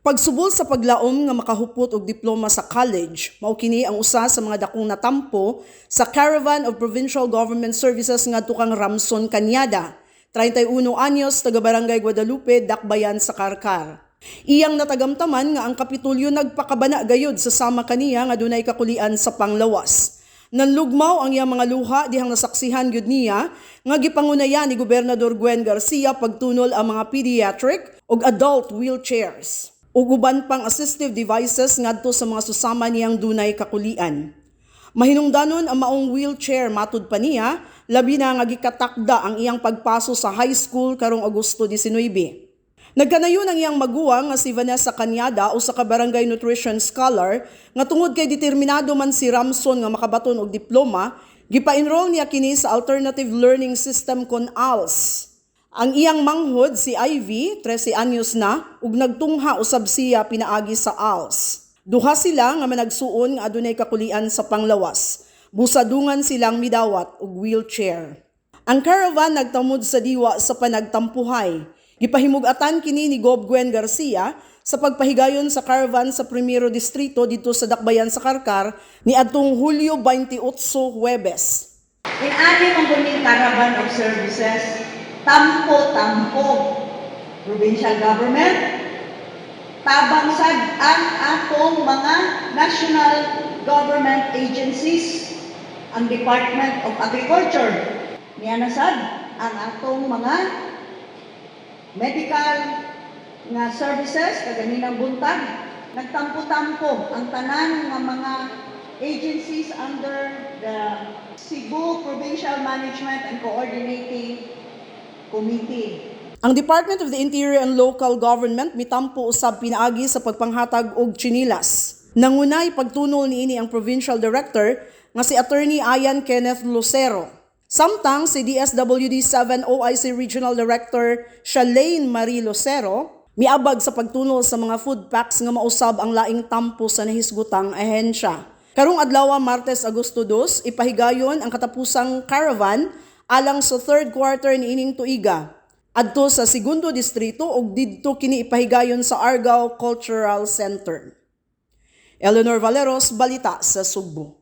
Pagsubol sa paglaom nga makahupot og diploma sa college, mao kini ang usa sa mga dakong natampo sa Caravan of Provincial Government Services ngadto kang Ramson Cañada, 31 anyos, taga Barangay Guadalupe, Dakbayan sa Carcar. Iyang natagamtaman nga ang Kapitolyo nagpakabana gayud sa sama kaniya nga dunay kakulian sa panglawas. Nanlugmaw ang iyang mga luha dihang nasaksihan gyud niya nga gipangunayan ni Gobernador Gwen Garcia pagtunol ang mga pediatric ug adult wheelchairs ug uban pang assistive devices ngadto sa mga susama niyang dunay kakulian. Mahinungdanon ang maong wheelchair, matud pa niya, labi na nga gikatakda ang iyang pagpaso sa high school karong Agosto 19. Nagkanayon ang iyang maguwang nga si Vanessa Cañada, usa ka barangay nutrition scholar, nga tungod kay determinado man si Ramson nga makabaton og diploma, gipa-enroll niya kini sa Alternative Learning System kon ALS. Ang iyang manghod si Ivy, 13 anyos na, ug nagtungha usab siya pinaagi sa ALS. Duha sila nga managsuon nga adunay kakulian sa panglawas. Busadungan silang midawat og wheelchair. Ang caravan nagtamod sa diwa sa panagtampuhay. Gipahimug-atan kini ni Gob Gwen Garcia sa pagpahigayon sa caravan sa Primero Distrito didto sa Dakbayan sa Carcar ni adtong Hulyo 28, Huwebes. Inani man gud Caravan of Services, tampo-tampo. Provincial government, tabang sad ang atong mga national government agencies, ang Department of Agriculture. Niya na sad ang atong mga medical nga services kaganinang buntag. Nagtampo-tampo ang tanan nga mga agencies under the Cebu Provincial Management and Coordinating Committee. Ang Department of the Interior and Local Government mitampo usab pinaagi sa pagpanghatag og tsinilas. Nangunay pagtunol niini ang Provincial Director nga si Attorney Ian Kenneth Lucero. Samtang si DSWD 7 OIC Regional Director Shalane Marie Lucero miabag sa pagtunol sa mga food packs nga mausab ang laing tampo sa nahisgutang ahensya. Karong adlaw, Martes, Agosto 2, ipahigayon ang katapusang caravan alang sa third quarter niining tuiga adto sa segundo distrito ug didto kini ipahigayon sa Argao Cultural Center. Eleanor Valeros, Balita sa Sugbo.